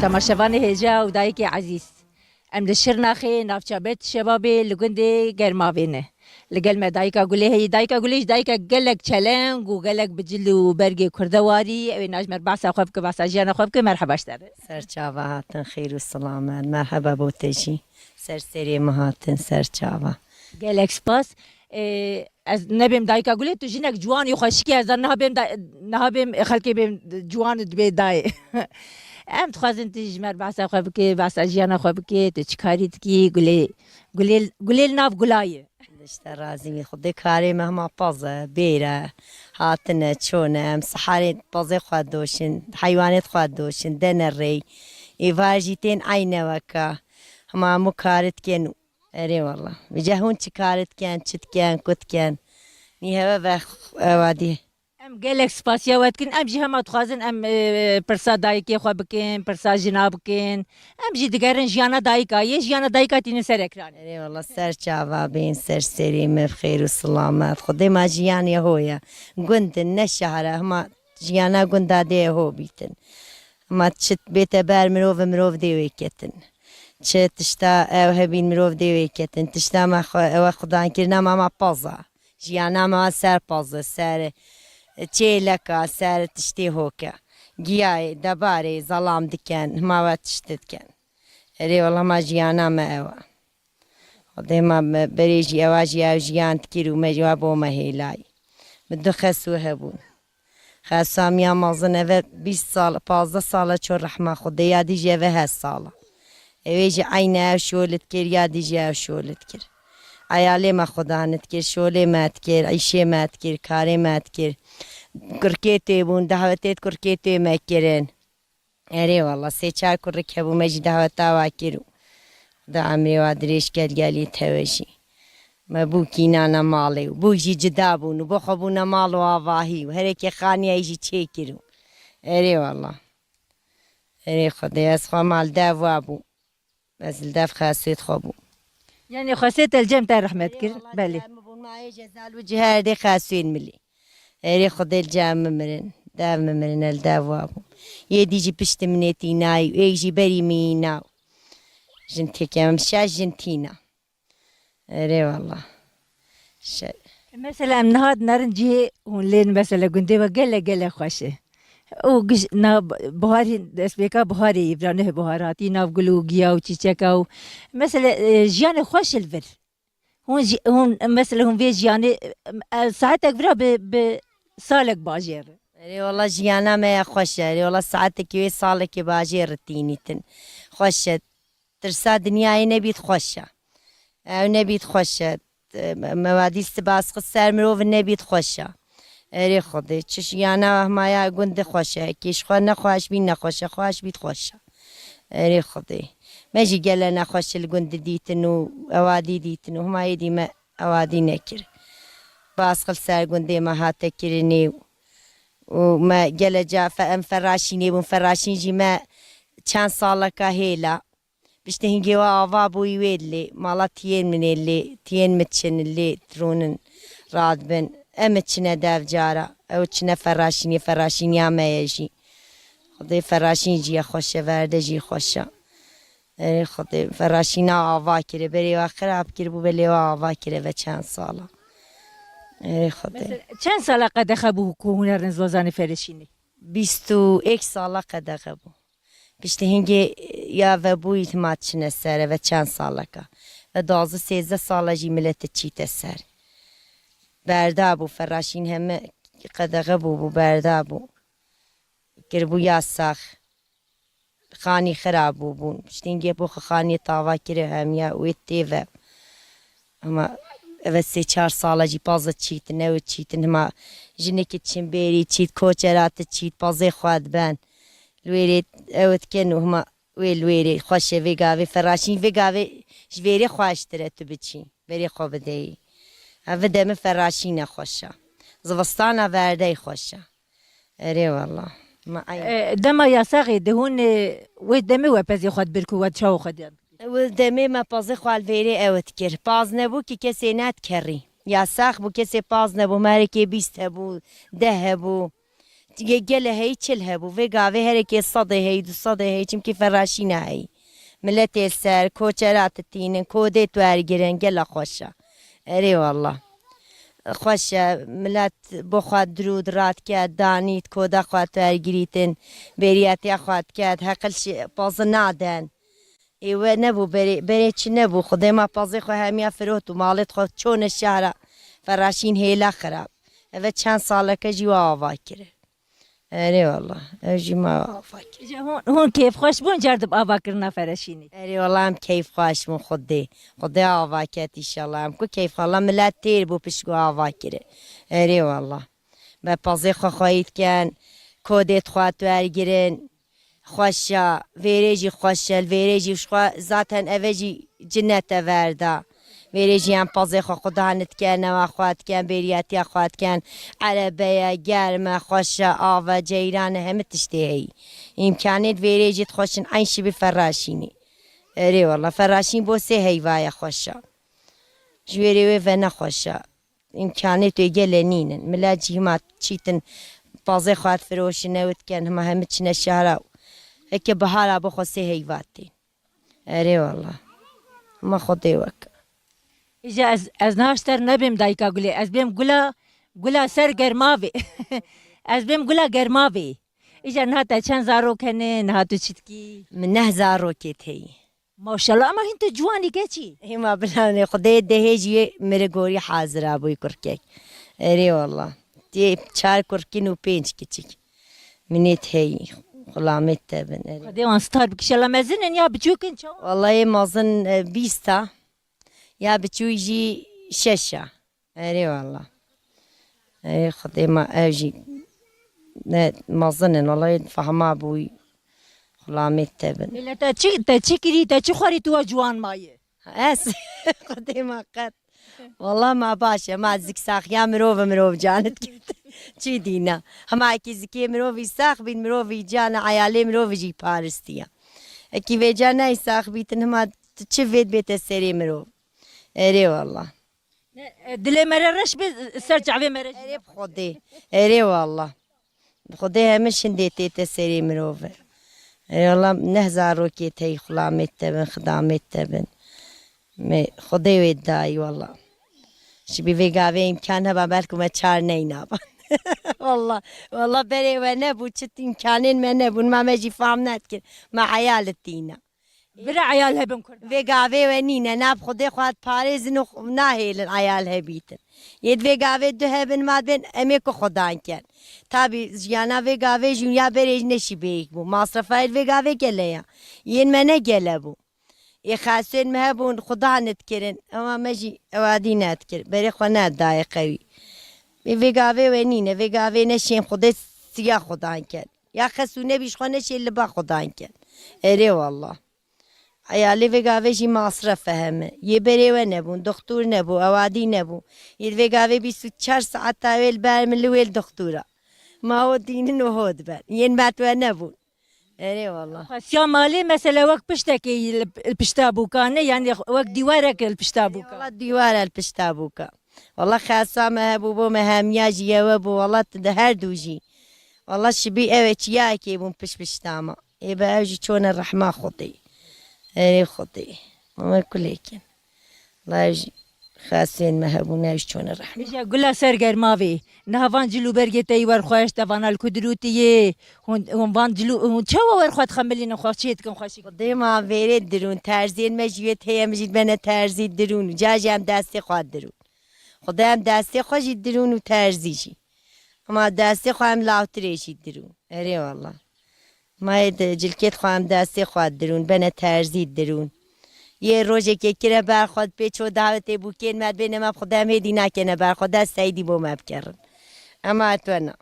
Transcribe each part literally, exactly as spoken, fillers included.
Temaşevanê hêja û dayikê ezîz. Em li Şirnexê, navça Bet Şebabê, li gundê Germavê ne. Li gel me dayika Gulê heye. Dayika Gulê jî dayika gelek çeleng û gelek bi cil û bergê kurdewarî. Ew ê na ji me re behsa xwe bike, behsa jiyana xwe bike. Merheba ji te re. Ser çava hatin, xêr û silamet. Merheba bo te jî. Ser serê min hatin, ser çava. Gelek spas. Ê, ez nebêm dayika Gulê, tu jinek ciwan û xweşik î, ez niha bêm da-, niha bêm xelkê bêm ciwan û dibê dayê. Em dixwazin tu ji me re behsa xwe bikê, behsa jiyana xwe bikê, tu çi karî dikî, Gulê, Gulê, Gulê li nav gula ye. Ji te razî bî, Xwedê karê me hema paz e, bêr e, hatine, çone, em siharê pazê xwe doşin, heywanêt xwe doşin, dene rêy. Êvar jî tên eyne weke, hema hemû karê dikin. Erê wala. Vêca hûn çi kar dikin, çi dikin, ku dikin? Nî heve ve ewa dî. Em gelek spasiya we dikin. Em jî hema dixwazin em, e, pirsa dayikê xwe bikin, pirsa jina bikin. Em jî digerin jiyana dayika. Yê jiyana dayika tînin ser ekranê. Erê wala, ser çava bên, ser serê me bi xêr û silamet. Xwedê ma jiyanê ho ye. Gund in, ne şehre. Hema jiyana gunda dê ho bîtin. Ma çi bête ber mirov, mirov dê wê ketin. Çi tişta ew hebîn mirov dê wê ketin. Tişta me xwe, ewe xudankirina me ma paza. Jiyana me ser paza, ser çêleka, ser tiştê hoke. Giyayê, debarê, zelam diken, ma we tişt diken. Erê wala ma jiyana me ew e. Xwedê ma me berê jî ewa jî ew jiyan dikir û me jî wa bo me hêlayî. Min du xesû hebûn. Xesamiya mezin eve bîst sal, pazdeh sal e ço rehma Xwedê, ya dî jî eve heşt sal e. Ewê jî eyne ew şolit kir, ya dî jî ew şolit kir. Eyalê me xudanit kir, şolê me dikir, îşê me dikir, karê me dikir. Kurkê tê bûn, dehwetê kurkê tê me kirin. Erê wala, sê çar kurik hebû, me jî dehweta wa kir û da emrê wa dirêj ket gelî tewe jî. Me bûk înane malê û bûk jî cida bûn û bo xwe bûne mal û avahî û herêkê xaniyayî jî çêkir û. Erê wala. Erê Xwedê, ez xwe mal dev wa bû. Ez li dev xesêt xwe bû. Yanî xesêt el cem te rehmet kir. Erê wala, belê. Cem bûn, ma ê jezel û ciherdê xesên milî. Erê Xwedê li cem min mirin. Dev min mirin, el dev wa bû. Yê dî jî piştî min ê tînayî û êk jî berî min îna. Jin têke em şeş jin tîna. Erê wala. Şe- Mesela em niha dinerin cihê hûn lên, mesela gundê we gelek gelek xweş e. Û giş-, na biharî, destpêka biharê yî, vira neh bihar hatî, nav gul û giya û çîçeka û mesela, e, jiyanê xweş li vir. Hûn jî, hûn, mesela hûn vê jiyanê, e, saetek vira bi, bi salek bajêr. Erê wala jiyana me ya xweş e. Erê wala saetekî wê salekê bajêr tînîtin. Xweş e. Tirsa dinyayê nebît xweş e. Ew nebît xweş e. Me wadî sibas xist ser mirov nebît xweş e. Erê Xwedê, çi jiyana hema ya gund xweş e. Kê ji xwe nexweş bî nexweş e, xweş bît xweş e. Erê Xwedê. Me jî gele nexweş li gund dîtin û ewadî dîtin û hema yê dî me ewadî nekir. Basxil ser gundê me hate kirinê û me gele ca fe-, em feraşînê bûn. Feraşîn jî me çend saleka hêla. Piştî hingê we ava bûyî wê lê, mala tiyên min ê lê, tiyên min çin lê, rûnin, radibin. Em çine dev cara, ew çine feraşînê, feraşîniya me ye jî. Xwedê feraşîn jî ye xweş e, verde jî xweş e. Erê Xwedê, feraşîna ava kire, berê we xirab kir bû, belê we ava kire ve çend sala. Erê Xwedê. Mesela, çend sala qedexe bû ku hûn herin zozanê feraşînê? Bîst û êk sala qedexe bû. Piştî hingê ya vebûyî hima çine ser, eve çend saleka. Ve duwazdeh sêzdeh sala jî milete çîte ser. Berda bû, feraşîn heme qedexe bû, bû berda bû. Kiribû yasax. Xanî xirab bû bûn. Piştî hingê bo xwe xaniyê tava kire hemiya wê tê ve. Hema eve sê çar sala jî paze çîtin, ew çîtin. Hema jinekê çin bêrî çît, koçera ti çît, pazê xwe diben. Li wêrê ew dikin û hema wê li wêrê xweş e vê gavê feraşîn, vê gavê ji vêrê xweştir e tu biçî, berê xwe bideyî. Ev demê feraşîne xweş e. Zivistana verdey xweş e. Erê wala. Ma eyn. E, dema yasaxê de hûn, e, wê demê we pezê xwe dibir ku we çawa xwe diyan? Wê demê me pazê xwe li vêrê ew dikir. Paz nebû ki kesê nedikerî. Yasax bû, kesê paz nebû. Merekê bîst hebû, deh hebû. Ge-, gelê heyî çil hebû. Vê gavê herekê sedê heyî, du sedê heyî, çimkî feraşîna heyî. Miletê li ser, koçera titînin, kodê tu ergirin, gela xweş e. Erê wallah. Xweş e, milet bo xwe dirûd rat ket, danît, koda xwe tu ergirîtin, bêriyetiya xwe diket, heqil şi-, pazî naden. Ê we nebû, berê, berê çi nebû. Xwedê ma pazê xwe hemiya firot û malêt xwe çone şehra. Feraşîn hêla xirab. Eve çend saleke jî we ava kiri. Erê wallah. Ev jî ma ava kir. Ji hûn, hûn kêfxweş bûn car dib ava kirina fereşînê? Erê wallah em keyfxweş bûn Xwedê. Xwedê ava ket înşallah. Em ku keyf wallah milet têr bû pişt ku ava kiri. Erê wallah. Me pazê xwe xweyî diken. Kodê xwe tu ergirin. Xweş e, vêrê jî xweş e, li vêrê jî ji xwe zaten eve jî cinete verda. Vêrê jî em pazê xwe xudan diken, newa xwe diken, bêriyetiya xwe diken, erebe ye, germ e, xweş e, av e, ceyran e, hemî tiştê heyî. Îmkanê di vêrê jî dixweşin eyn şibî feraşînî. Erê wela, feraşîn bo sê heyva ye xweş e. Ji wêrê wê ve ne xweş e. Îmkanê tu gelê nînin. Milet jî hima çîtin pazê xwe difiroşin, ew diken, hima hemî çine şehra. Heke bihara bo xwe sê heyva tên. Erê wela. Hima Xwedê wek. Îja ez, ez niha ji te re nebêm dayika gulê. Ez bêm gula, gula ser germavê. Ez bêm gula germavê. Îja niha te çend zarok hene, niha tu çi dikî? Min neh zarokê heyî. Maşallah, ama hîn tu ciwanî keçî. Hema bilanê Xwedê dehê jî mirê gorî hazira bûyî kurkek. Erê wallah. Tê çar kurkin û pênc kiçik. Minêt heyî. Xulamêt te bin. Erê. Xwedê wan star bikişela mezin in ya biçûk in çawa? Wallahî mezin, e, bîst a. Ya biçûk jî şeş a. Erê wala. Erê Xwedê ma ev jî ne mezin in, wala fehma bûyî xulamê te bin. Lê te çi, te çi kirî, te çi xwarî tu wa ciwan mayî? Ez Xwedê ma qet. Wala ma baş e, ma zik saxiya mirov mirov canit girt. Çi dîna. Hema ekî zikê mirovî sax bîn, mirovî cana eyalê mirovî jî paristiya. Ekî vêca ney sax bîtin, hema tu çi vêd bête serê mirov. Erê wala. E, dilê me re reş be, ser çavê me re jî. Erê bi Xwedê. Erê wala. Bi Xwedê heme şindê tête serê mirov e. Erê wala, neh zarokê tey xulamê te bin, xidamê te bin. Me Xwedê wê dayî wala. Şibî vê gavê îmkan heba belku me çar neynaban. Wala, wala berê we nebû, çi îmkanên me nebûn, ma me jî fam nedikir. Me eyal tîna. Bira eyal hebin Kurdan. Vê gavê we nîne, na bi Xwedê xwe diparêzin û xw-, nahêlin eyal hebîtin. Yê di vê gavê du hebin ma dibên em ê ku Xudan ken. Tabî jiyana vê gavê jî ya berê jî neşî bêyik bû. Masrefayê di vê gavê gele ya. Yên me ne gele bû. Ê xesên me hebûn Xudan dikirin. Ema me jî ewadî nedikir. Berê xwe nedayê qewî. Ê vê gavê we nîne. Vê gavê neşên Xwedê siya Xudan ken. Ya xesûne bî ji xwe neşê li ba Xudan ken. Erê wallah. Eyalê vê gavê jî masref e heme. Yê berê we nebûn, doxtur nebû, ewadî nebû. Yê vê gavê bîst û çar saeta wê li ber min li wê li doxtura. Ma o dînin û ho diben. Yên met we nebûn. Erê wallah. Xwestiya malê mesela wek piştekê li, li pişta bûka ne, yani wek dîwarek li pişta bûka. Wala dîwar e li pişta bûka. Wala xesa me hebû, bo me hemiya jî yewe bû, wala tu di her du jî. Wala şibî ew ê çiyayekê bûn pişt pişta me. Ê be ew jî çone rehma Xwedê. Erê Xwedê. Me kulêkin. Wala ew jî xesên me hebûn, ew jî çone rehma. Îja gula ser germavê. Niha van cil û bergê te yî wer xweş, te vana li ku dirûtiyê. Hûn, hûn van cil û, hûn çawa wer xwe dixemilînin, xwe çê dikin xweşik? Xwedê ma vêrê dirûn, terziyên me jî wê heye, em jî bene terzî dirûn. Ca jî em destê xwe dirûn. Xwedê em destê xwe jî dirûn û terzî jî. Hema destê xwe em lawtirê jî dirûn. Erê wala. Ma yê di cilkêt xwe em destê xwe dirûn, bene terzî dirûn. Yê rojekê kire ber xwe, pê ço dawetê bûkên me dibê, nema bi Xwedê em hêdî nakene ber xwe, dest seydî bo me bikerin. Ema etwena.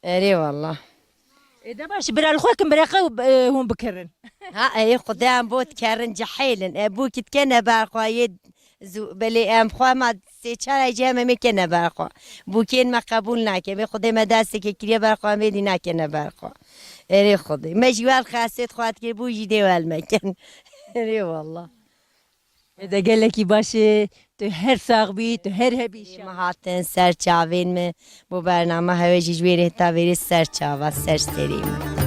Erê wala. Ê de baş, bira li xwe kin, bira xwe, e, hûn bikirin. Ha, ê Xwedê em bo dikerin, cehêlin. E, bûkî dikene ber xwe, yê zû-, belê em xwe ma sê çar ay cem em ê kene ber xwe. Bûkên me qebûl nake. Ê Xwedê me desteke kiriye ber xwe, em êdî nakene ber xwe. Erê Xwedê. Me jî wel xesêt xwe dikir, bû jî dê wel me ken. Erê wala. De gelekî baş e, tu her sax bî, tu her hebî. Me hatin ser çavên me, bu bername hewe jî ji wê rê ta vêrê ser çava, ser serê me.